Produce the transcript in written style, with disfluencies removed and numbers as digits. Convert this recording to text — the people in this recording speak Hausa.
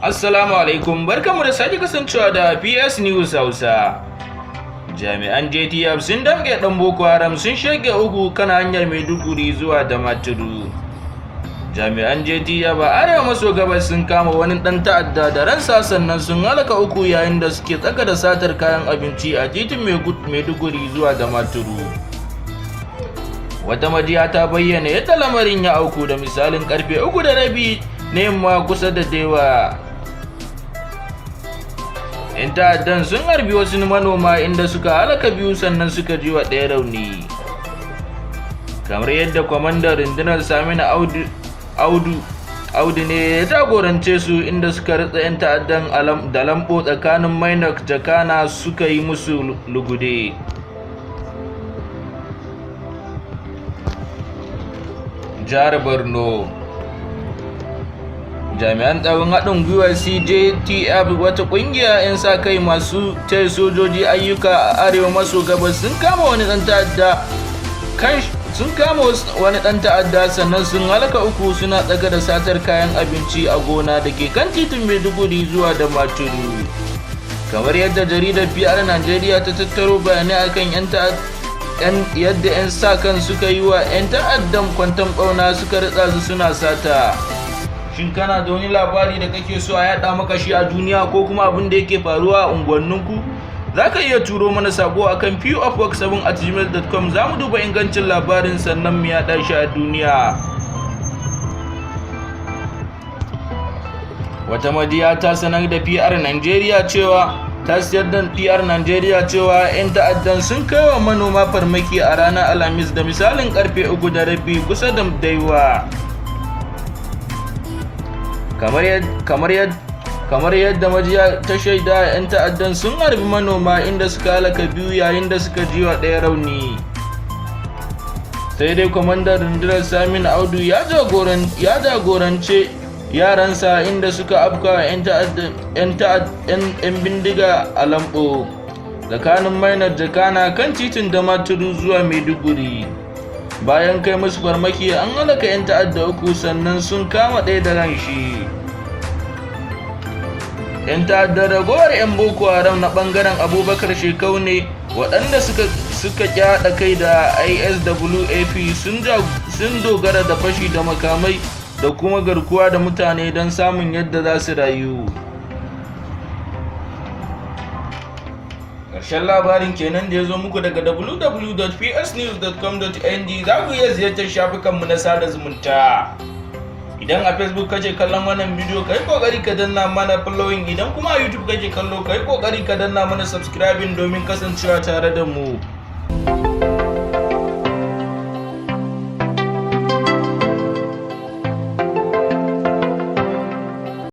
Assalamu alaikum, barkanmu da sake kasancewa da PS News Hausa. Jami'an JTF sun damƙe ɗan Boko Haram, sun shege uku kan hanyar Maiduguri zuwa Damaturu. Jami'an JTF a arewa maso gabas sun kama wani ɗan ta'adda da ransa, sannan sun halaka uku yayin da suke tsaka da satar kayan abinci a titin Maiduguri zuwa Damaturu. Wata majiya ta bayyana yadda lamarin ya auku da misalin karfe 3:30 na yamma kusa da Dewa. 'Yan ta'addan sun harbi wasu manoma, inda suka halaka biyu, sannan suka ji wa ɗaya rauni. Kamar yadda kwamandan rundunar Saminu Audu Audu Audu ne ya jagorance su, inda suka ritsa 'yan ta'addan da Lambo tsakanin Mainok Jakana, suka yi musu lugude. Jihar Borno, jami'an tsaron haɗin gwiwar CJTF, wata ƙungiya 'yan sa kai masu taya sojoji ayyuka a arewa maso gabas, sun kama wani ɗan ta'adda, sannan sun halaka uku suna tsaka da satar kayan abinci a gona da ke kan titin Maiduguri zuwa Damaturu. Kamar yadda jaridar PR Nigeria ta tattaro bayanai akan 'yan yadda 'yan sa kan suka yi wa 'yan ta'addan kwanton ɓauna, suka ritsa su suna sata. Shin kana da wani labari da kake so a yaɗa maka shi a duniya, ko kuma abin da yake faruwa a unguwanninku? Za ka iya turo mana sako akan pofwork7@gmail.com. Za mu duba ingancin labarin, sannan mu yaɗa shi a duniya. Wata majiya ta sanar da PR Nigeria cewa ta siyar da PR Nigeria cewa 'yan ta'addan sun kai wa manoma farmaki a ranar Alhamis da misalin karfe 3:30 kusa da Daiwa. Kamar yadda majiya ta shaida, 'yan ta'addan sun harbi manoma, inda suka halaka biyu yayin da suka ji wa ɗaya rauni. Sai dai kwamandan rundunar Samin Audu ya jagorance yaransa, inda suka afka 'yan bindiga a Lambo tsakanin Mainar Jakana kan titin Damaturu zuwa Maiduguri. Bayan kai musu farmaki, an halaka 'yan ta'adda uku, sannan sun kama ɗaya da ran shi. 'Yan ta'addar ragowar 'yan Boko Haram na ɓangaren Abubakar Shekau ne, waɗanda suka haɗa kai da ISWAP. Sun dogara da fashi da makamai da kuma garkuwa da mutane don samun yadda za su rayu. Ƙarshen labarin kenan da ya zo muku daga www.psnews.com.ng. Za ku iya ziyartar shafukanmu na sada zumunta. Idan a Facebook kake kallon wannan bidiyo, ka yi kokari ka danna mana following. Idan kuma a YouTube kake kallo, ka yi kokari ka danna mana subscribing domin kasancewa tare da mu.